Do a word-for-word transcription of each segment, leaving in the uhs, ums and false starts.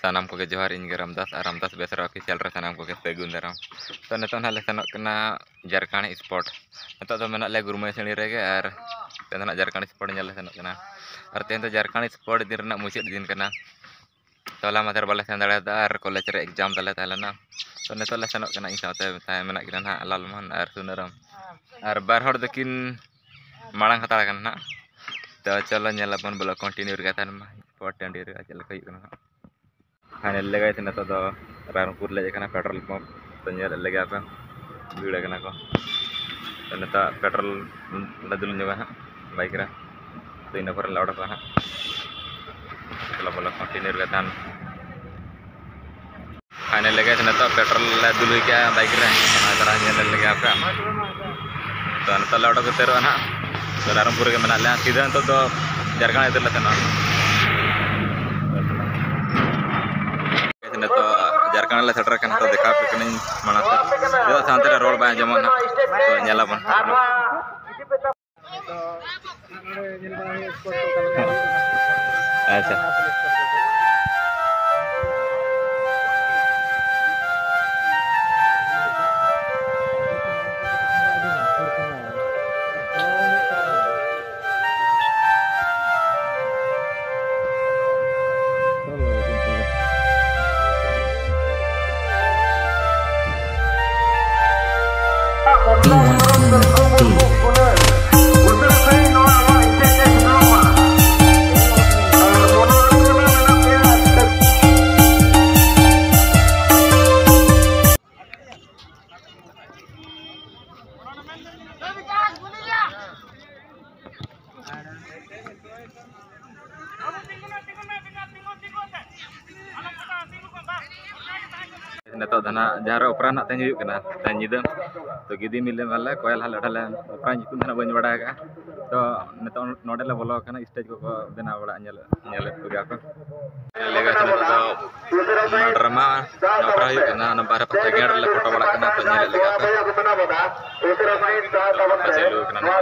ᱥᱟᱱᱟᱢ ᱠᱚᱜᱮ ᱡᱚᱦᱟᱨ, ᱤᱧ ᱜᱮ ᱨᱟᱢᱫᱟᱥ, ᱟᱨ ᱨᱟᱢᱫᱟᱥ ᱵᱮᱥᱨᱟ ᱚᱯᱷᱤᱥᱤᱭᱟᱞ ᱨᱮ ᱥᱟᱱᱟᱢ ᱠᱚᱜᱮ ᱥᱟᱹᱜᱩᱱ ᱫᱟᱨᱟᱢ᱾ ᱛᱚ, ᱱᱤᱛᱚᱜ ᱱᱟᱦᱟᱜ ᱞᱮ ᱥᱮᱱᱚᱜ ᱠᱟᱱᱟ ᱡᱷᱟᱲᱠᱷᱚᱸᱰ ᱥᱯᱚᱴ᱾ ᱱᱤᱛᱚᱜ ᱫᱚ ᱢᱮᱱᱟᱜ ᱞᱮᱭᱟ ᱜᱩᱨᱢᱟᱹᱭ ᱥᱟᱹᱲᱤ ᱨᱮᱜᱮ, ᱟᱨ ᱛᱮᱦᱮᱧ ᱫᱚ ᱱᱟᱦᱟᱜ ᱡᱷᱟᱲᱠᱷᱚᱸᱰ ᱥᱯᱚᱴ ᱧᱮᱞ ᱞᱮ ᱥᱮᱱᱚᱜ ᱠᱟᱱᱟ᱾ ᱟᱨ ᱛᱮᱦᱮᱧ ᱫᱚ ᱡᱷᱟᱲᱠᱷᱚᱸᱰ ᱥᱯᱚᱴ ᱫᱤᱱ ᱨᱮᱱᱟᱜ ᱢᱩᱪᱟᱹᱫ ᱫᱤᱱ ᱠᱟᱱᱟ᱾ ᱛᱚ, ᱦᱚᱞᱟ ᱢᱟᱫᱷᱮᱨ ᱵᱟᱞᱮ ᱥᱮᱱ ᱫᱟᱲᱮᱭᱟᱫᱟ, ᱟᱨ ᱠᱚᱞᱮᱡᱽ ᱨᱮ ᱮᱠᱡᱟᱢ ᱛᱟᱞᱮ ᱛᱟᱦᱮᱸ ᱞᱮᱱᱟ᱾ ᱛᱚ, ᱱᱤᱛᱚᱜ ᱞᱮ ᱥᱮᱱᱚᱜ ᱠᱟᱱᱟ, ᱤᱧ ᱥᱟᱶᱛᱮ ᱛᱟᱦᱮᱸ ᱢᱮᱱᱟᱜ ᱠᱤᱱᱟ ᱱᱟᱦᱟᱜ, ᱞᱟᱞᱢᱳᱦᱚᱱ ᱟᱨ ᱥᱩᱱᱟᱹᱨᱟᱢ᱾ ᱟᱨ ᱵᱟᱨ ᱦᱚᱲ ᱫᱚᱠᱤᱱ ᱢᱟᱲᱟᱝ ᱦᱟᱛᱟᱲ ᱠᱟᱱᱟ ᱱᱟᱦᱟᱜ᱾ ᱛᱚ, ᱪᱚᱞᱚ ᱧᱮᱞ ᱟᱵᱚᱱ, ᱵᱚᱞᱮ ᱠᱚᱱᱴᱤᱱᱤᱭᱩ ᱨᱮᱜᱮ ᱛᱟᱦᱮᱱ ᱢᱟ, ᱯᱚᱨ ᱴᱟᱺᱰᱤ ᱨᱮ ᱪᱮᱫ ᱞᱮᱠᱟ ᱦᱩᱭᱩᱜ ᱠᱟᱱᱟ ᱱᱟᱦᱟᱜ᱾ ᱯᱷᱟᱭᱱᱟᱞ ᱞᱮ ᱜᱟᱭ ᱱᱤᱛᱚᱜ ᱫᱚ ᱨᱟᱭᱨᱚᱝᱯᱩᱨ ᱞᱮ ᱦᱮᱡ ᱟᱠᱟᱱᱟ ᱯᱮᱴᱨᱳᱞ ᱯᱟᱢᱯ᱾ ᱛᱚ, ᱧᱮᱞᱮᱫ ᱞᱮᱜᱮᱭᱟ ᱯᱮ, ᱵᱷᱤᱲ ᱟᱠᱟᱱᱟ ᱠᱚ᱾ ᱛᱚ, ᱱᱤᱛᱚᱜ ᱯᱮᱴᱨᱳᱞ ᱞᱮ ᱫᱩᱞ ᱧᱚᱜᱟ ᱦᱟᱸᱜ ᱵᱟᱭᱤᱠ ᱨᱮ᱾ ᱛᱚ, ᱤᱱᱟᱹ ᱯᱚᱨᱮ ᱞᱮ ᱚᱰᱚᱠᱚᱜᱼᱟ ᱦᱟᱸᱜ᱾ ᱪᱚᱞᱚ ᱵᱚᱞᱚ ᱠᱚᱱᱴᱤᱱᱤᱭᱩ ᱨᱮᱜᱮ ᱛᱟᱦᱮᱱ᱾ ᱯᱷᱟᱭᱱᱟᱞ ᱞᱮ ᱜᱟᱭ ᱱᱤᱛᱚᱜ ᱯᱮᱴᱨᱳᱞ ᱞᱮ ᱫᱩᱞ ᱦᱩᱭ ᱠᱮᱜᱼᱟ ᱵᱟᱭᱤᱠ ᱨᱮ᱾ ᱚᱱᱟ ᱛᱟᱨᱟ ᱧᱮᱞ ᱞᱮᱜᱮᱭᱟ ᱯᱮ᱾ ᱛᱚ, ᱱᱤᱛᱚᱜ ᱞᱮ ᱚᱰᱚᱠ ᱩᱛᱟᱹᱨᱚᱜᱼᱟ ᱱᱟᱦᱟᱜ᱾ ᱛᱚ, ᱨᱟᱭᱨᱚᱝᱯᱩᱨ ᱨᱮᱜᱮ ᱢᱮᱱᱟᱜ ᱞᱮᱭᱟ, ᱥᱤᱫᱷᱟᱹ ᱱᱤᱛᱚᱜ ᱫᱚ ᱡᱷᱟᱲᱠᱷᱚᱸᱰ ᱩᱛᱟᱹᱨ ᱞᱮ ᱥᱮᱱᱚᱜᱼᱟ᱾ ᱱᱤᱛᱚᱜ ᱡᱷᱟᱲᱠᱷᱚᱸᱰ ᱞᱮ ᱥᱮᱴᱮᱨ ᱟᱠᱟᱱᱟ, ᱛᱚ ᱫᱮᱠᱷᱟᱣ ᱟᱯᱮ ᱠᱟᱹᱱᱟᱹᱧ ᱢᱟᱲᱟᱝ ᱥᱮᱫ᱾ ᱪᱮᱫᱟᱜ ᱥᱮ ᱦᱟᱱᱛᱮ ᱨᱮ ᱨᱚᱲ ᱵᱟᱭ ᱟᱸᱡᱚᱢᱚᱜᱼᱟ ᱱᱟᱦᱟᱜ, ᱛᱚ ᱧᱮᱞ ᱟᱵᱚᱱ᱾ ᱟᱪᱪᱷᱟ᱾ ᱱᱤᱛᱚᱜ ᱫᱚ ᱱᱟᱦᱟᱜ ᱡᱟᱦᱟᱸ ᱨᱮ ᱚᱯᱮᱨᱟ ᱱᱟᱦᱟᱜ ᱛᱮᱦᱮᱧ ᱦᱩᱭᱩᱜ ᱠᱟᱱᱟ, ᱛᱮᱦᱮᱧ ᱧᱤᱫᱟᱹ, ᱛᱚ ᱜᱤᱫᱤ ᱢᱤᱞᱮ ᱢᱟᱞᱮ ᱠᱚᱭᱮᱞ ᱦᱟᱞᱮ ᱰᱷᱟᱞᱮ, ᱚᱯᱮᱨᱟ ᱧᱩᱛᱩᱢ ᱫᱚ ᱱᱟᱦᱟᱜ ᱵᱟᱹᱧ ᱵᱟᱲᱟᱭ ᱟᱠᱟᱫᱼᱟ᱾ ᱛᱚ ᱱᱤᱛᱚᱜ ᱱᱚᱰᱮ ᱞᱮ ᱵᱚᱞᱚ ᱟᱠᱟᱱᱟ, ᱥᱴᱮᱡᱽ ᱠᱚᱠᱚ ᱵᱮᱱᱟᱣ ᱵᱟᱲᱟᱜᱼᱟ, ᱧᱮᱞ, ᱧᱮᱞᱮᱫ ᱠᱚᱜᱮᱭᱟ ᱯᱮ᱾ ᱞᱮᱠᱟ ᱱᱤᱛᱚᱜ ᱫᱚ ᱰᱨᱟᱢᱟ ᱚᱯᱮᱨᱟ ᱦᱩᱭᱩᱜ ᱠᱟᱱᱟ, ᱚᱱᱟ ᱵᱟᱦᱨᱮ ᱯᱟᱥᱴᱟ ᱜᱮᱴ ᱨᱮᱞᱮ ᱯᱷᱳᱴᱳ ᱵᱟᱲᱟᱜ ᱠᱟᱱᱟ, ᱛᱚ ᱧᱮᱞᱮᱫ ᱞᱮᱜᱮᱭᱟ ᱯᱮ᱾ ᱪᱟᱹᱞᱩ ᱠᱟᱱᱟ ᱱᱚᱣᱟ᱾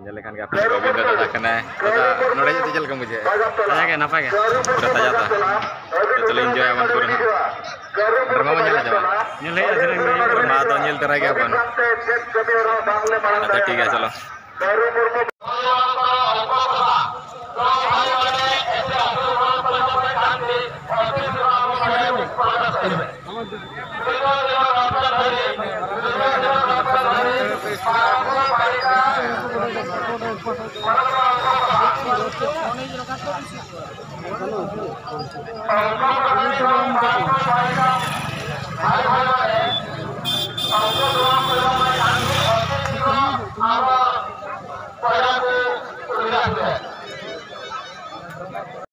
ᱧᱮᱞ ᱞᱮᱠᱷᱟᱱ ᱜᱮ ᱟᱯᱮ ᱨᱚᱵᱤᱱᱫᱨᱚ ᱫᱟᱫᱟ ᱠᱟᱱᱟᱭ᱾ ᱫᱟᱫᱟ, ᱱᱚᱰᱮ ᱦᱮᱡ ᱠᱟᱛᱮ ᱪᱮᱫ ᱞᱮᱠᱟᱢ ᱵᱩᱡᱷᱟᱹᱣᱮᱫᱼᱟ? ᱱᱟᱯᱟᱭ ᱜᱮ, ᱱᱟᱯᱟᱭ ᱜᱮ᱾ ᱯᱩᱨᱟᱹ ᱛᱟᱡᱟ ᱛᱚ? ᱪᱚᱞᱚ, enjoy ᱟᱵᱚᱱ ᱯᱩᱨᱟᱹ ᱦᱟᱸᱜ᱾ ᱰᱨᱟᱢᱟ ᱵᱚᱱ ᱧᱮᱞᱟ ᱪᱟᱵᱟ? ᱧᱮᱞ ᱦᱩᱭᱩᱜᱼᱟ, ᱫᱷᱤᱱᱟᱹᱝ ᱜᱮ ᱦᱩᱭᱩᱜᱼᱟ᱾ ᱢᱟ ᱟᱫᱚ ᱧᱮᱞ ᱛᱚᱨᱟᱭ ᱜᱮᱭᱟ ᱵᱚᱱ᱾ ᱟᱪᱪᱷᱟ, ᱴᱷᱤᱠ ᱜᱮᱭᱟ, ᱪᱚᱞᱚ᱾